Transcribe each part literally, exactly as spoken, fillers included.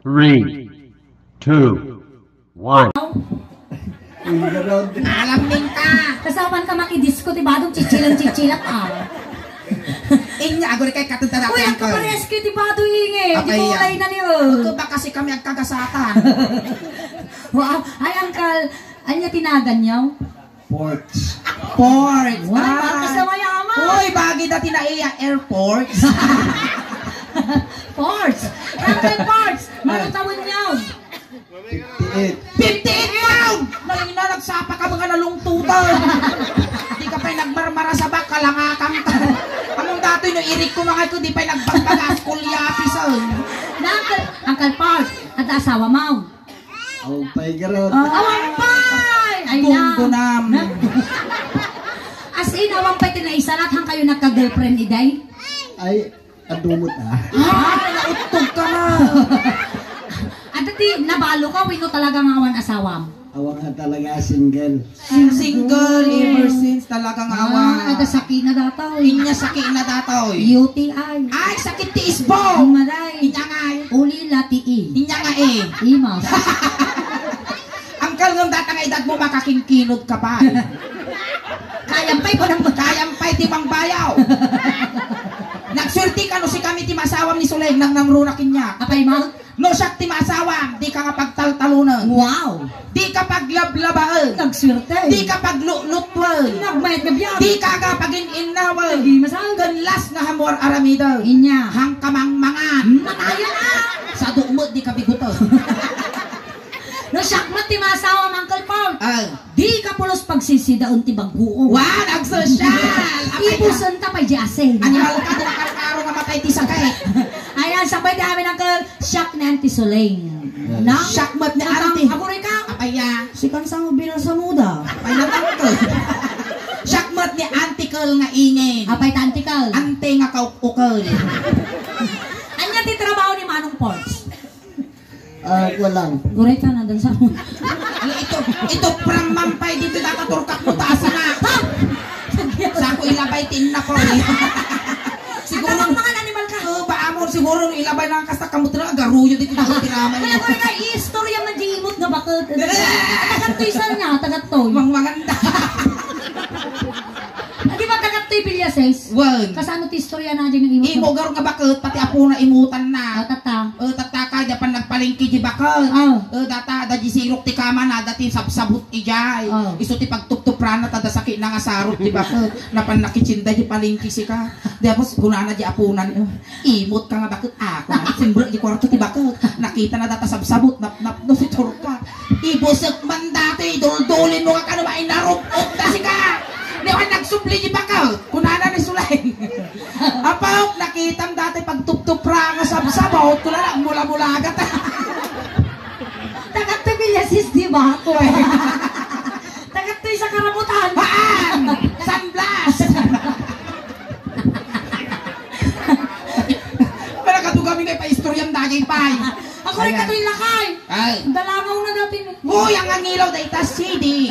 Three, two, one. Alam ninta. Kasapan ka makidisco, ti badong chichilang chichilak, ah. Inya, agor kay katunta Uy, ang kapares ko, ti bado ingi. Di ko ulay na niyo. Ito ba kasi kami agkagasatan? Wow. Ay, Uncle, anya tinagan niyo? Ports. Ports. Wala, ah. Bakit sa mayaman? Uy, bagay dati na iya airports. Ports. Uncle Ports. Mano taon niyo? Fifty-eight. Fifty-eight pound! Nalina, nagsapa ka mga nalungtutan. Di ka pa'y nagmarmara sa baka, langakang ka. Anong datoy no irik ko mga ko, di pa'y nagbagbaga, scoliosis, oh. Uncle, Uncle Paul, at asawa mo? Awan pa'y garot. Awan pa'y! Ay, na. Gunggunam. As in, awan pa'y tinaisalat, hang kayo nagka-girlfriend, iday? Ay, Adumot, ah. Ah, nauttog ka na. Adda ti nabalo ka, wenno talaga nga awan asawam? Awan nga talaga, single. Single ever since talaga nga awan. Ah, adda sakina dataw. Inya sakina dataw. U T I. Ay, sakit ti isbo. Maray. Inya nga, eh. Ulila ti i. Inya nga, eh. Imas. Uncle, ngem data nga edad mo, makakingkinod ka pa, eh. Kayam pa'y kunam mo. Kayam pa'y ti mangbayaw. Nagsuerte ka no sikami ti masawam ni Suleng, nangnangruna kaniak. Apay, ma? No siak ti masawam, di ka nga pagtaltalonen. Wow! Di ka paglablabaen. Nagsuerte. Di ka paglutlutoen. Nagmayat nga biag. Di ka nga pagin-innawen. Di masal. Ken last nga ammom aramiden. Inya. Hang ka mangmangan. Matayan na. Sa dukmot, di ka biguten. No siak met ti masawam, Uncle Paul. Ah. Di ka pulos pagsisidaen ti bagguom. Wow, nagsosyal! Apay ka. Ibusen ta pay di asin. Animal ka, di nakarkaro nga matay ti sakit. Ayan, sakbay ti amin, Uncle. Siak ni Auntie Suleng. No? Siak met ni Auntie. Aguray ka? Apay ya. Sikan sa mobil sa muda. Apay na, Uncle. Siak met ni Auntie Kel nga ingen. Apay ta Auntie Kel? Ante nga kaukukel. Anya ti trabaho ni Manong Ports? Ah, kuwan lang. Guray ka na dun sa Ito, ito, pramang pay dito, nataturkak mo, taas na. Ha? Sa ako ilabay, tinna ko, eh. Siguro, ang mga animal ka. Oh, ba, amo, siguro, ilabay na kasta kamot na, agaruyo dito, dito, tiraman. Kaya, kaya, kaya, istorya man di imot nga bakit. Eh! Tagattoy, saan niya? Tagattoy. Mang maganda. Ah, di ba tagattoy, Villasis? Wan. Kasano ti istorya na di ng imot? Imo, garo nga bakit, pati apo na imutan na. Ah, tata. Eh, tatta kay, di pa nagpalengke di bakit. Ah. Eh, data, da di sirok ti kama na, dati sabsabot ijay. Ah. Isu ti pagtuptuprana, ta da sakit na nga sarot di bakit. Napan nakitsinda di palengke sika. Di apos, kunana di apunan, eh, imot ka nga bakit ako na. Simbra di kwarto ti bakit. Nakita na data sabsabot, napnap no si Turka. Ibusek man dati, duldulin mo nga kano mainarupot na sika. Di ako nagsubli di bakit. Kunana ni Sulay. Apaw, nakitam dati pagtuptupra nga sabsabot, kuna na, mula-mulagat. Taga Tubillasis, di ba? Taga Tuy sa Karamutan. Haan! San Blas! Para katugamin kay paistoryam dagay pay. Ako rin Ayan. Katoy lakay. Ay. Dalangaw na dati ni. Hoy, ang angilaw da ita, C D.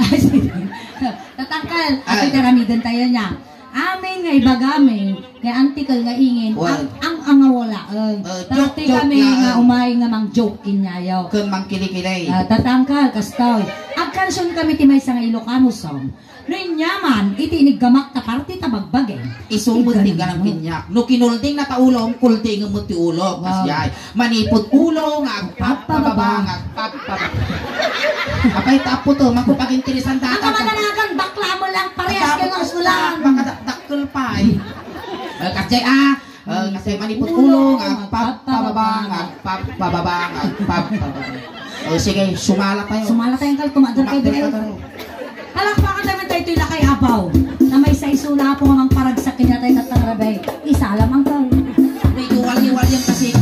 Tatangkal, Ay. Ati karamidan tayo niya. Amin nga ibagami, nga antikel nga ingen, Well, ang, ang angawala, eh. Uh, Dati joke, joke kami na, nga uh, umay nga mang joke kinyayo. Kun mang kilikilay. Ah, tatangkal, kastoy. Agkansion kami ti maysa nga Ilocano song. No inyaman, iti iniggamak ta parti ta bagbageng. Isumot ti Igganam. Ganang kinyak. No kinulding na ta ulo, kulding mo ti ulo. Wow. Kasjay. Manipod ulo nga agpapababa nga agpapababa. Apay tapo to, makupaginteresan Ang data. Kamananagan, bakla mo lang, parehas Tapos kayo ng usulan. Makadakdakkel pa eh. Eh, kasi ah, eh, kasi manipod ulo nga agpapababa nga agpapababa nga agpapababa. O sige, sumala tayo. Sumala tayong kaltumador kay Tumakbo Deo. Ka, Deo. Palakpakan naman tayo ito'y lakay abaw. Na may sa isula po nga mang paragsak kanya tayo tatarabay. Isa lamang to. May duwal-iwal yung kasi.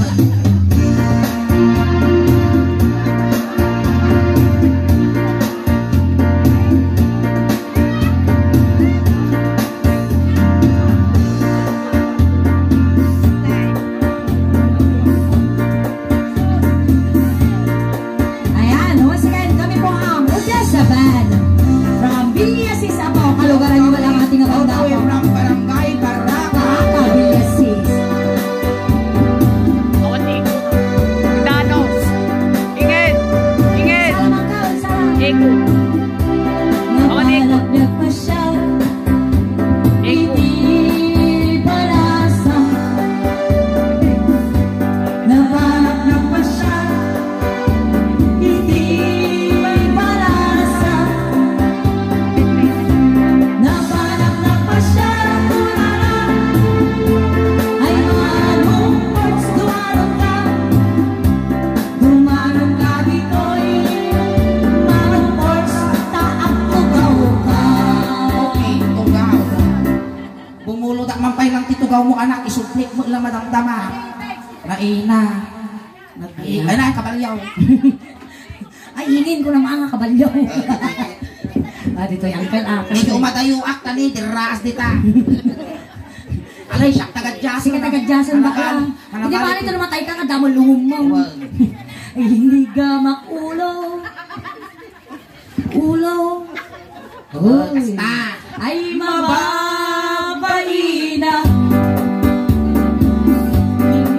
Ayan, once again, kami po ang Udesa Band from Villasis, Apao, kalugaran niyo lang ating abang All the way dapat. From Barangay Baraka. Baraka, Villasis. Pay lang ti tugawmo, anak, isublik mo lang madamdama. Naina. Nag-, ay, ay, na, kabalyaw. Ay, ingin ko na mga kabalyaw. Ah, dito yung uncle, ah. Dito umatayo ak, tani, diraas dita. Alay, siya, tagadyasan. Sige, tagadyasan ba ka? Hindi ba nito namatay ka, kadamo lungom mo? Well. Ay, hindi ka makulo. Ulo. Oh, basta. Ay, mababaina.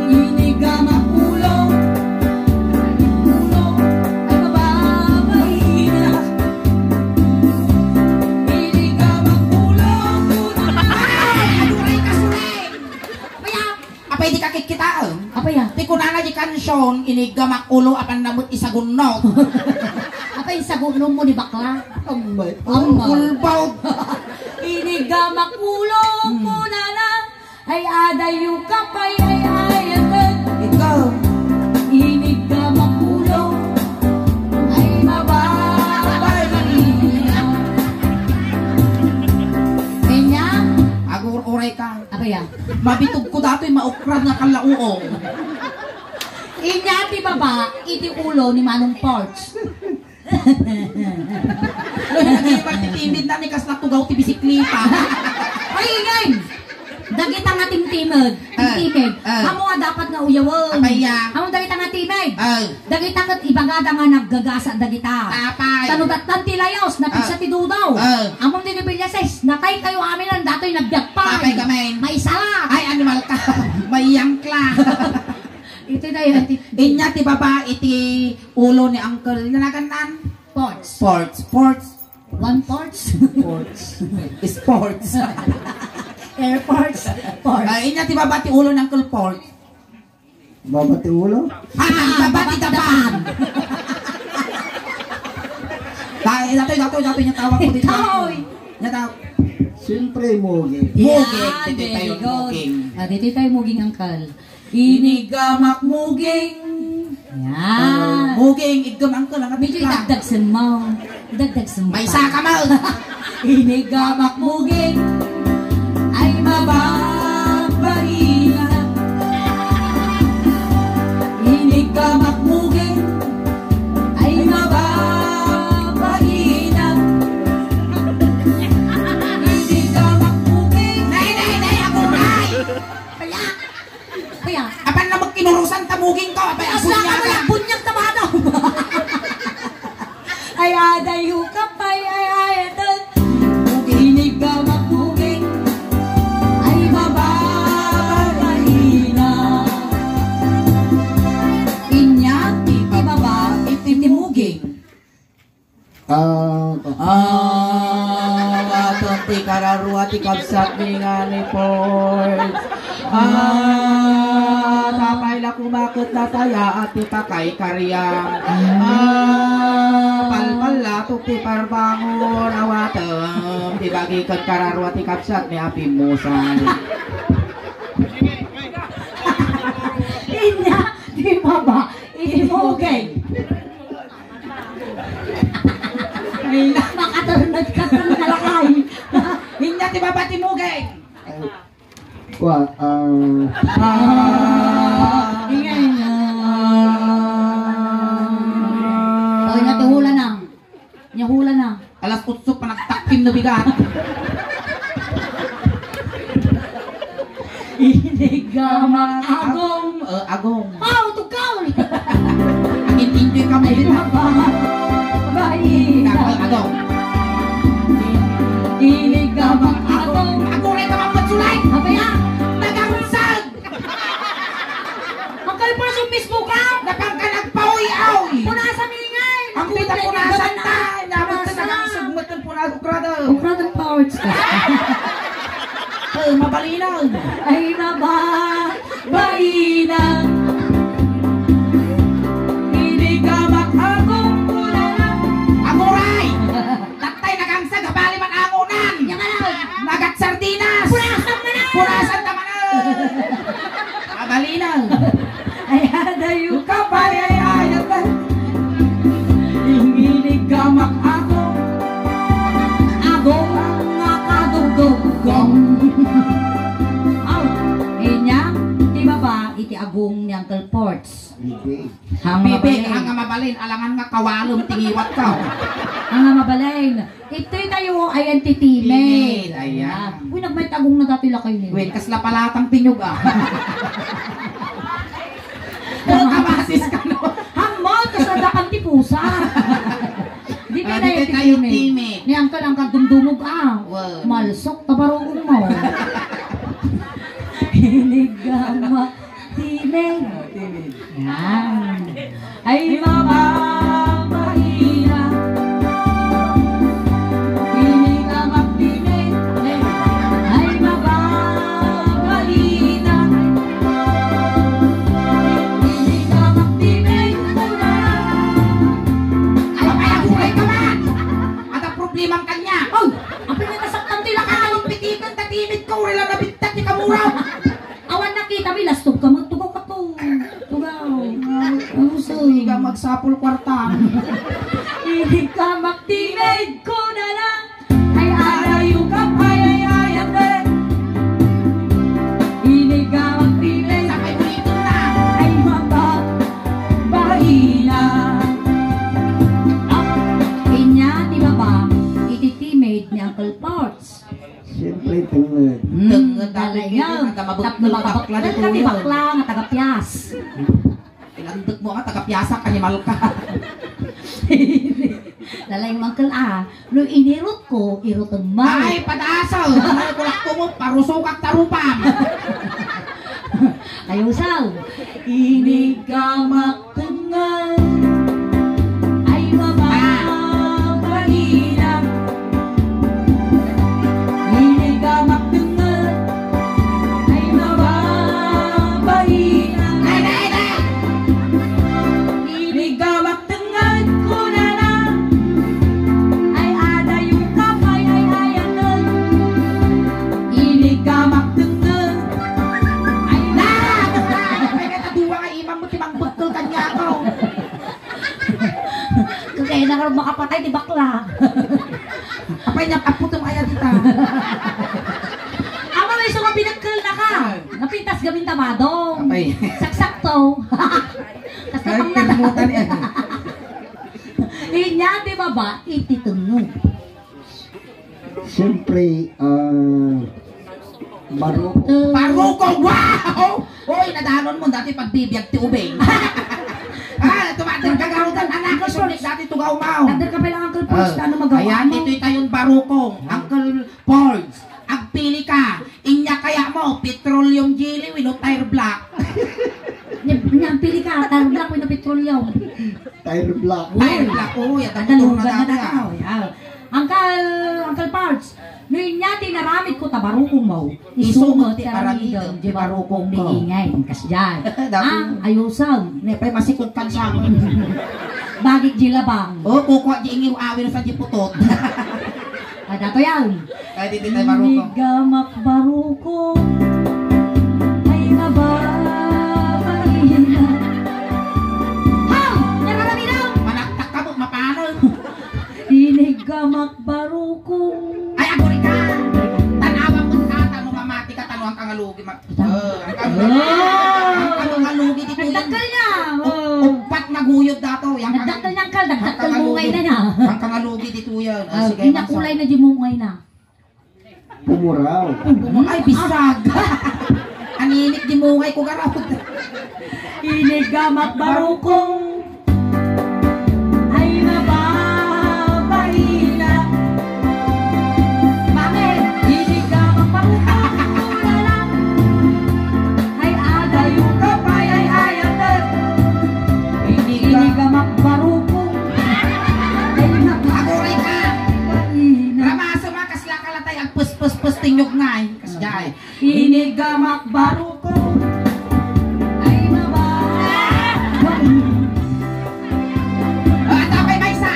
Inigamak ulo. Ulo. Ay, mababaina. Inigamak ulo. Ay, aduray ka, suli. Kaya, Apay, di ka kitkitaen? Apay, ah? Ti kunana di kansion, inigamak ulo, apan namut isagunno. Apay, isagunno mo ni bakla? Amay. Amay. Ulbaw. Inigamak ulo, hmm, kunana. Ay, adayo ka pay, ay, ay, ay. Ikaw. Inigamak ulo. Ay, mababay. Kanya? Agur-uray ka. Apay, ah? Mabitog ko datoy, maukrad nga kalauong. Inya ti baba iti ulo ni Manong Porch. Lagi pagtitimid na ni kasla tugaw ti bisikleta. Ay, ingay! Dagita nga timtimed, ah, timtimed. Ah. Amo nga dapat nga uyawen. Apay, ah? Amo dagita nga timid. Ah. Dagita ket ibagada nga naggagasa dagita. Apay. Tanudatnan ti layos, napigsa, ah, ti dudaw. Ah. Amon ti Nobilyases, natay kayo aminan, datoy nagbiag pay. Apay ka, men. Maisala. Ay, animal ka. Mayangkla. Ito na yun, ti- Inya ti baba iti ulo ni Uncle. Nanagan nan? Ports. Ports. Ports. One ports? Ports. Sports. Airports. Ports. Ah, inya ti baba ti ulo ni Uncle Ports. Baba ti ulo? Ah, baba ti dapan. Dai, datoy, datoy, datoy, nya tawag ko dito. Datoy. Nya tawag. Siyempre, muging. Muging, yan, ditoy tayo, very good. Muging. Ah, ditoy tayo, muging, uncle. Inigamak muging. Yan. Ah, muging, igam, uncle, ang medyo tikla. Idagdag sen mo. Idagdag sen mo. May pa. Isa ka mo. Inigamak muging. Ay, mababaina. Inigamak muging. Ay, mababaina. Inigamak muging. Nay, nay, nay, ako, nay. Kaya, kaya. Apan na magkinurusan ta muging ko, apay, asla ka, agbunyagan. Agbunyagan ta ba daw? Ay, adayo ka pay, ay, ay, ito. Inig ka magmuging. Ay, mababaina. Inya, iti baba, iti muging. Ah, ah, aton ti kararua ti kabsat mi nga ni Paul. Ah, tapay la kumaket nataya at ti pakay kariam. Ah, palpal la ti parbangon awatem ti bagi ken kararua ti kabsat mi a pimmusay. Inya, di ba ba? Iti muging. Ay, makaturnod ka sa nalakay. Inya ti baba ti muging. Ay, kwa, ah. Ah, ingay na. O, inya ti hula na. Inya hula na. Alas otso pa nagtakkim na bigat. Inig ka mag-agong. Eh, agong. Ah, utog ka! Akin, enjoy ka mo dito. Ay, baba. Bayi. Agong, agong. Inig ka mag-agong. Aguray ka magpatsulay. Abaya. Nagarunsag. Ang kalpasyon mismo ka. Napang ka nagpaoy-aoy. Punasan, ingay. Ang pita punasan na. Punasan. Nabot ka na lang sa gumatang punas, ukrada. Ukrada pouch. Eh, mabalinaw. Ay, naba, baina. Hindi ka makakong kulala. Amuray! Tattay nagangsag, habali man angunan. Yan ka na. Nagat sardinas. Punasan ka na. Punasan ka man. Abalinaw. Ay, adayo ka pa, ay, ay, ay, ay. Inginig ka makako. Agong nga kadugdugong. agong ni Uncle Ports. Bibig. Hanga Bibig, mabalin. Hanga mabalin, alangan nga kawalem ti ngiwat ka. Hanga mabalin. Itoy tayo ay antitimid. Timid, ayan. Ah, uy, nagmayat agong na dati lakay ni. Wen, kasla palatang tinyog, ah. Kamasis ka, no? Hammot, kasla dakan ti pusa. Di Ah, tayo di tayo timid. Timid. Ni Uncle, Uncle, dumdumog, ah. Wen. Malsok, tabarong mo. Hinigamak. Timid. Oh, timid. Yan. Ay, mababainak. Ini ka magtimid. Ay, mababainak. Ini ka magtimid. Ay, ay, ay, ay, ka man! Ada problema ang kanya. Oh, ang pinakasaktan ti lakay. Ang pitikan, tatimid ko, wala nabittak ni kamura. Awan nakita mi, lastog ka magtugaw ka to. Tugaw. Ano sa? Hindi ka magsapol kwarta. Hindi ka magtimid ko na lang. Ay, adayo ka pa, ay, ay, ate. Hindi ka magtimid. Sabay ulitin na. Ay, mababainak. Ah, inya, di ba ba? Iti timid ni Uncle Ports. Siyempre, tenged. Hmm, tenged, dati dalayan. Kaya nga, mabakla, tapno mabakla, mabakla, dito kami yan. Bakla, nga taga Pias. Ilandek mo nga, taga Pias ka, animal ka. Dalayan, Uncle, ah. No inirot ko, iroten mo. Ay, padaso! Ano, kulak ko mo, parusukak tarupam. Ayusaw. Ini ka mak- Tengnga. Ay, mababainak. Ini ka magtengnga. Ay, mababainak. Ay, ay, ay. Ini ka magtengnga, kunana. Ay, adayo ka, ay, ay, ay, ay. Ini ka magtengnga. Ay, na! Ay, na! Ay, na! Duwa nga imam mo ti mangbekkel kaniak. Kaya na karon makapatay ti bakla. Apay, niya, aputom aya dita. Ama, may isu nga binekkel na ka. Ah. Napintas gamin ta madong. Apay. Saksakto. Kas Ay, napanglat. Permutan yan. Inya, di ba ba? Iti tungod. Siyempre, ah, barukong. Barukong! Wow! Oy, nadanon mo dati pagbibiag ti ubing. Ah, tumater ka garutan, anak, isunik dati tugaw mo. Tader ka pala, Uncle Porge, ah, ano magawa ayan, mo? Ito'y tayon barukong, Uncle Porge. Agpili ka, inya kaya mo, petroleum jelly wenno tire black? Nya, nya, agpili ka, tire black wenno petroleum? Tire black. Tire black, oh, yata. Ano, motor na ganda dati, na, ah. Oh, yeah. Uncle, Uncle Pards, no inya ti naramid ko ta barukong mo, isu met ti aramidem ti barukong ni ingay, kasdiay. Dati. Ah, ayusem. Ne, pay masikog kan sa amin. Bagik di labang. Oh, kukua di ingiw awin sa di putot. Ah, dato yan. Ay, di, di tayo barukong. Inigamak barukong. Ay, mababainak. Ham! Nararamidaw! Manaktak ka mo, mapanaw. Inigamak barukong. Ay, aguri ka! Tanawan mo ka, tano mamati ka, tano ang kangalugi. Ma-, Ita. Eh, ang kangalugi. Ah. Ang kangalugi, di ko yan. Nagdakkel niya. Up-, oh. Upat na guyod dato. Yang nagdakkel niya, Uncle. Nagdakkel mungay na niya. Ang kangalugi, di ko yan. Ah, sige, inya kulay na di mungay na. Pumuraw. Pumuraw. Ay, bisag. Aninik di mungay ko garapot. Inigamak barukong. Ay, mababainak. Bakit? Inigamak barukong. Ay, adayo ka pay ay ayaten. Inigamak barukong. Ay, mababainak. Aguray ka. Ramaso, makasla ka latay agpuspuspustinyog ngay. Kasjay. Inigamak barukong. Ay, mababainak. Ah, tapay maysa.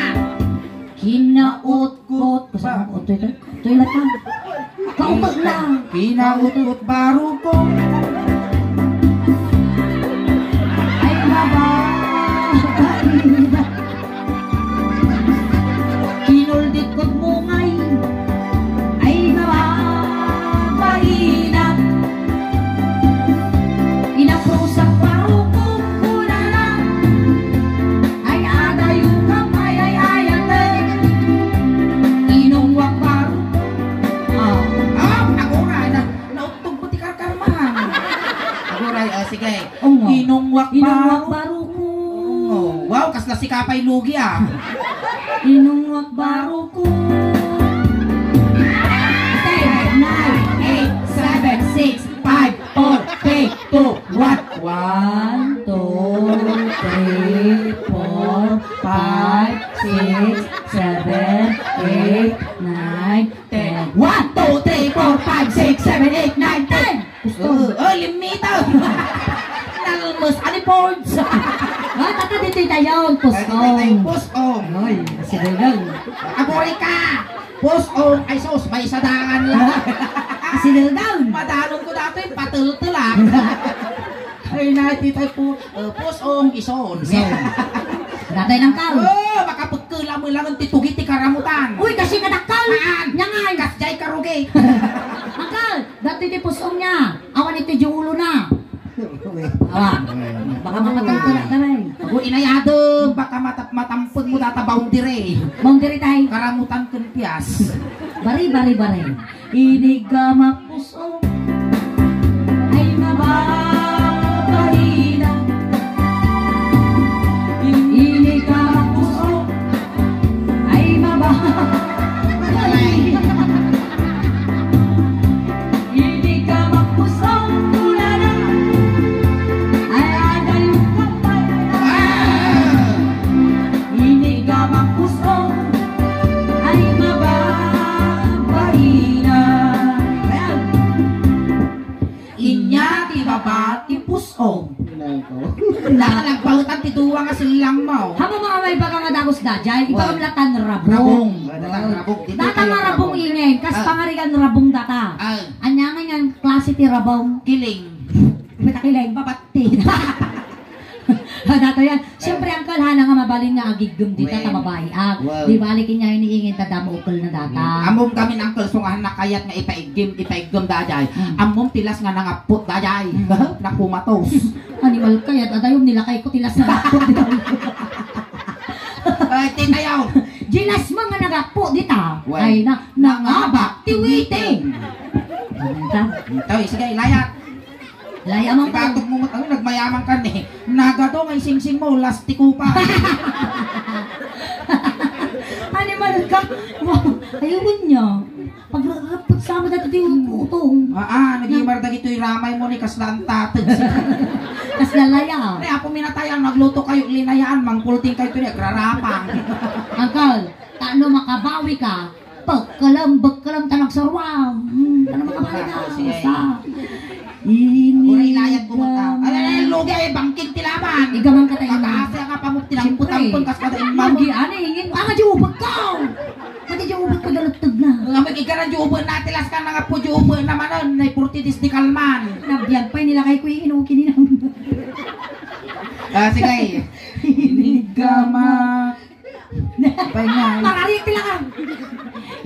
Kinautkot. Basta, utoy, utoy, utoy na ka. Kautot na. Kinautkot barukong. Ay, mababainak. Kinuldit ko't mungay, ay, mababainak. Inaprusak Inungwak Inungwak baro. Baro ko. Oh, wow, kasla sika pay lugi, ah. Inungwak baro ko. Ten, nine, eight, seven, six, five, four, three, two, one. One, two, three, four, five, six, seven, eight, nine, ten. One, two, three, four, five, six, seven, eight, nine, ten. Pusong. Oh, oh, limita. Nalmes, ani Fords? Ah, tata, ditoy tayo, pusong. Ay, ditoy tayo, pusong. Ay, sidegan. Aguri ka. Pusong, ay sus, may sadangan lang. Sidegan. Madalong ko dati, patultulak. Ay, na, ditoy po, uh, pusong, ison. Ison. Dati lang ka. Oh, makapagkula mo lang ang titugi ti karamutan. Uy, kasi kadakkel. Haan. Nyangan. Kasjay karugi. Angkel, dati ti pusong niya. Awan iti di ulo na. Awa. Baka mapatangko na taray. Ago inayado, baka matap matampon mo data boundary. Boundary tayo. Karamutan ken pias. Bari, bari, bari. Inigamak pusong ay mababaina. Inigamak pusong ay maba. Idi ka mapusong kunana, ay adayo ka pay. Idi ka mapusong, ay mababaina. Inya ti baba ti pus-, Oh. Inay ko. Naka nagbaetan ti duwa nga sellang mo. Hamu nga may baga nga dagus daydiay, ibagam la tan rabong. Rabong. Data rabong. Data nga rabong ingen, kas pangarigan rabong data. Ah. Anya nga nga klase ti rabong? Kiling. Mata kiling, babatti. Data yan. Siyempre, angkel, hana nga mabalin nga agiggem dita ta babai. Ah, di balik inya ini ingen ta damo ukel na data. Ammom kami, angkel, so nga nakayat nga ipaiggem, ipaiggem daydiay. Ammom ti las nga nangappot daydiay. Nakumatos. Animal kayat, adayom nilakay ko ti las nga nangappot daydiay. Ay, titayaw. Di las mo nga nagappot dita. Ay, na, nangabak ti witing. Ito, sige, ilayat. Laya man ka. Ibatog mo, ano, nagmayaman ka ni. Nagado nga isingsing mo, lastiko pa. Animal ka. Wow, ayaw niya. Pag-, pag-, pagsama dati di utong. Ah, ah, nagimar dagitoy ramay mo ni kasla ang tatag. Kasla laya. Ay, apo minatay ang nagluto kayo, linayaan, mangkulting kayo, agrarapang. Angkal, tano makabawi ka, Bekkelem, bekkelem, ta nagsaruam. Hmm, ta nagsaruam. Sige. Sa. Ini. Agora ilayat ko mo ta. Ay, ay, lugi, ay, bangkig ti laban. Igaman ka tayo. Pagkasi ang kapamuk, tinangkot-angkot, kas kada imam. Lugi, ano, ingin? Ah, di ubag ka. Pati di ubag ko, dalagtag na. Nga, mag-igara di ubag na, tilas ka na nga po, di ubag na manon, na forty days di kalman. Nabiyag pa, nilakay ko yung inuki ni nang. Ah, sige. Inigama. Pay nga. Mararik ti lakang.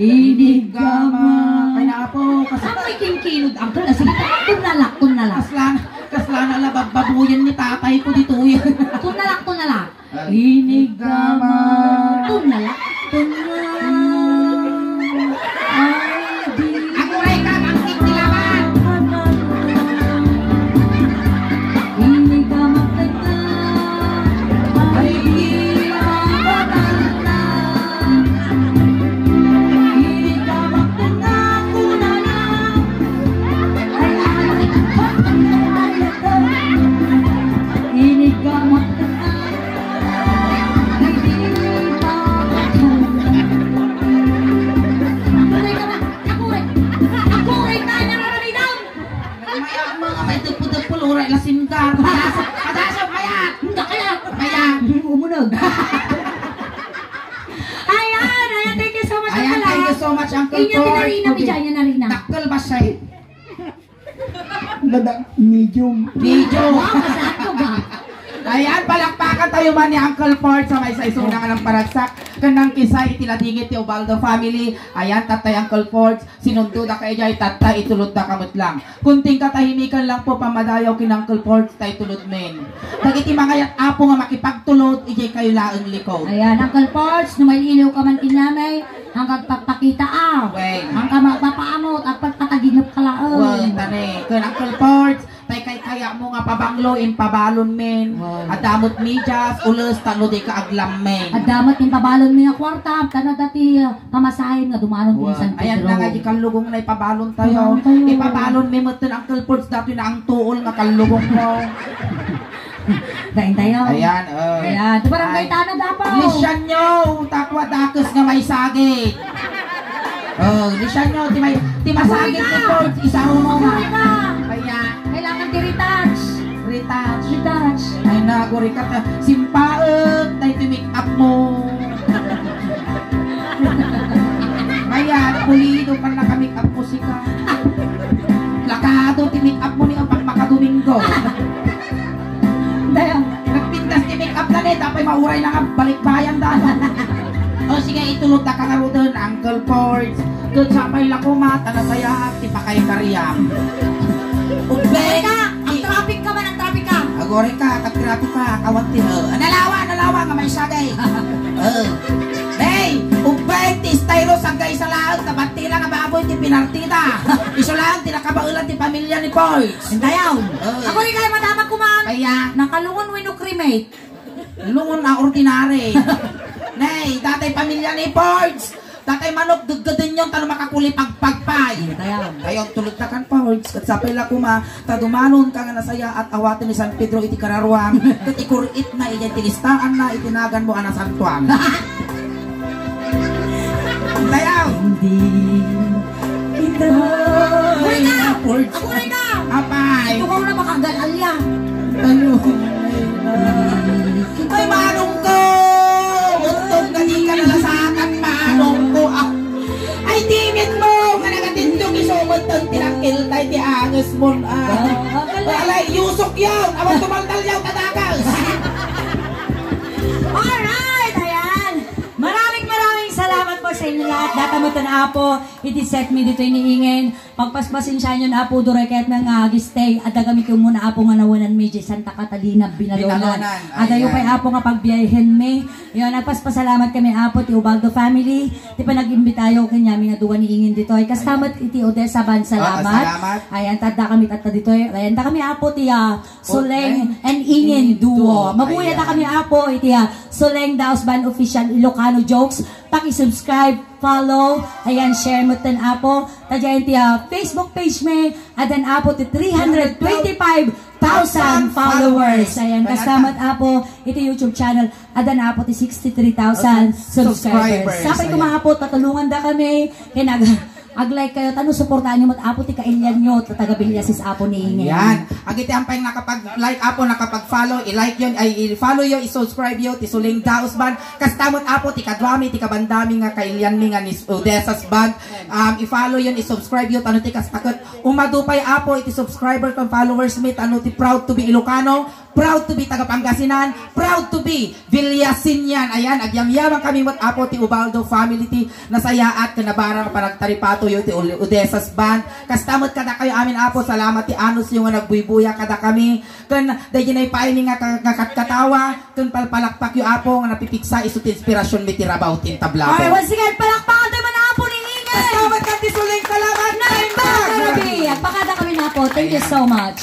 Inigama. Pay na apo. Kas- Apoy kingkinod, angkel. Ah, sige, tunalak, tunalak. Kaslan, kaslan na lababbabuyan ni tatay ko dito, eh. Tunalak, tunalak. Inigama. Tunalak, tunalak. Ay, di. Aguray ka, bangkit ti laban. Aguray ka na! Aguray! Aguray ka! Nararamidan! Maya, mga may tagpo-tagpo, luray, lasing ka. Padas-, padasok, mayat! Hindi kaya! Mayat! Umunag. Ayan, ayan, thank you so much, Ayan, Uncle, thank you ah. so much, Uncle Inyo George. tinarina, Tubig. Medya, inyo narina. Dakkel ba siya eh? Ladak, medium. Medium. Wow, kasaan ko ba? Ayan, palakpakan tayo man ni Uncle Ford sa may sa isuna nga ng paragsak. Kanang kisay, iti ladingit ti Ubaldo family. Ayan, tatay Uncle Ford. Sinundo da kayo jay, tatta, itulod da kamut lang. Kunting katahimikan lang po, pamadayaw kin Uncle Porch, tay tulod men. Dagiti mangayat, Apo, nga makipagtulod, ijay kayo laeng likod. Ayan, Uncle Porch, no may iliw ka man kinamay, ang kagpapakita, ah. Wen. Ang ka magpapaamot, at pagpataginop ka laeng. Wen, tani. Kun Uncle Porch, tay kay kaya mo nga Panglo, impabalonmin. Wow. Adda met medyas, ules, ta no dika aglamming. Adda met impabalonmi nga kuarta, ta no adda ti, ah, pamasahem nga dumanon ti Wow. San Pedro. Ayan na nga di kallugong na ipabalon tayo. Ipabalon tayo. Ipabalonmi met ten Uncle Fords datoy na ang tuol nga kallugong mo. Dain tayo. Ayan, oh. Ayan, ti barangay Ay. Tanod, Apo. Lisianyo, ta kua dakes nga maisagid. Oh, lisianyo, ti may, ti masagid ni Fords, isa uno na. Ayan. Kailangan ti retouch. Retouch. Retouch. Ay, naguri ka ta. Simpaek, tay ti make up mo. Ayan, pulido, pan naka-make up mo sika. Lakado, ti make up mo ni ang pagmakadomingo. Daya. Nagpintas ti make up na ni, tapay mauray na nga, balikbayan da. O sige, itulod da ka nga ruden, Uncle Fords. Ket sapay la koma, ta nasayaat ti pakaykariam. Ubbeg! Ka, ang traffic ka man, ang traffic ka. Agore ka, tag traffic ka, kawan ti, eh, nalawa, nalawa, nga may sagay. Eh. Hey, ubbeg ti estilo, sagay sa laeng, ta bantila nga baboy, ti pinartida. Isu laeng, ti nakabaelan ti pamilya ni Fords. Intayaw. Eh. Agore ka, madama kuman. Kaya? Nakalungon wenno cremate. Lungon a ordinary. Nay, datay pamilya ni Fords. Datay manok, geggedenyon, ta no makakulipagpag pay. Intayaw. Kayon, tulod ta kan Fords. Ket sapay la koma, ta dumanon ka nga nasayaat awaten ni San Pedro iti kararuam. Ket ikurit na, idiay tinistaanna, iti nagan mo a nasantuan. Intayaw. Hindi kita Agure ka! Fords. Agure ka! Apay. Ito ka na makagalalya. Ano? Ay, manong ko! Uttog nga di ka nalasakan, manong ko. Ah. Ay, timid mo! Nga nagatindog iso mo ton tinangkil tay ti anges mo, ah. Ah, ah, Alay, yusok yun! Awan tumaldal yaw tadakas! Alright, ayan. Maraming, maraming salamat po sa inyo lahat. Data mo tan, Apo, iti set mi ditoy ni Ingen. Pagpaspasensiayon, Apo, duray kayat na nga agistay. Adda kami ti umuna, Apo, nga nawanan mi di Santa Catalina, Binalonan. Binalonan, Adayo ayan. Pay, Apo, nga pagbiyahen mi. Yun, nagpaspasalamat kami, Apo, ti Ubaldo family. Ti panag-imbitayo kanyami nga duwa ni Ingen ditoy. Kasta met iti Odessa Band, salamat. Oo, salamat. Ayan, tadda kami tatta ditoy. Ayan, da kami, Apo, ti, ah, Soleng and Ingen Duo. Mabuya da kami, Apo, iti, ah, Soleng Daos Band Official Ilocano Jokes. Paki-subscribe, follow, ayan, share mo ten, Apo. Tadya ti, ah, Facebook page mi, adan, Apo, ti three hundred twenty-five thousand followers. Ayan, kastamat, Apo, iti YouTube channel, adan, Apo, ti sixty-three thousand subscribers. Subscribers. Sapay koma, Apo, tatulongan da kami, kay nag-, ag-like kayo, tano suportahan nyo met, Apo, ti kailian nyo, ta taga Villasis, Apo, ni Ingen. Ayan. Agiti ampay nakapag-like, Apo, nakapag-follow, i-like yon, ay, i-follow yo, i-subscribe yo, ti Soleng Daos Band. Kasta met, Apo, ti kaduami, ti kabandami nga kailianmi nga ni Odessa's Band. Um, i-follow yon, i-subscribe yo, tano ti kasta ket umadu pay, Apo, iti subscriber ken followers mi, tano ti proud to be Ilocano, proud to be taga Pangasinan, proud to be Villasian. Ayan, agyamyaman kami met, Apo, ti Ubaldo family ti nasayaat ken nabarang a panagtaripato yo ti Ol-, Odessa's Band. Kasta met kadakayo amin, Apo, salamat ti anus yo nga nagbuybuya kadakami. Ken daydi naipaaymi nga ka-, nga katkatawa, ken palpalakpak yo, Apo, nga napipigsa isu ti inspirasyon mi ti rabaw ti intabla. Alright, once again, palakpakan tayo man, Apo, ni Ingen. Kasta met ken ti Soleng, salamat. Naimbag a rabii. Agpakada kami na, Apo. Thank you so much.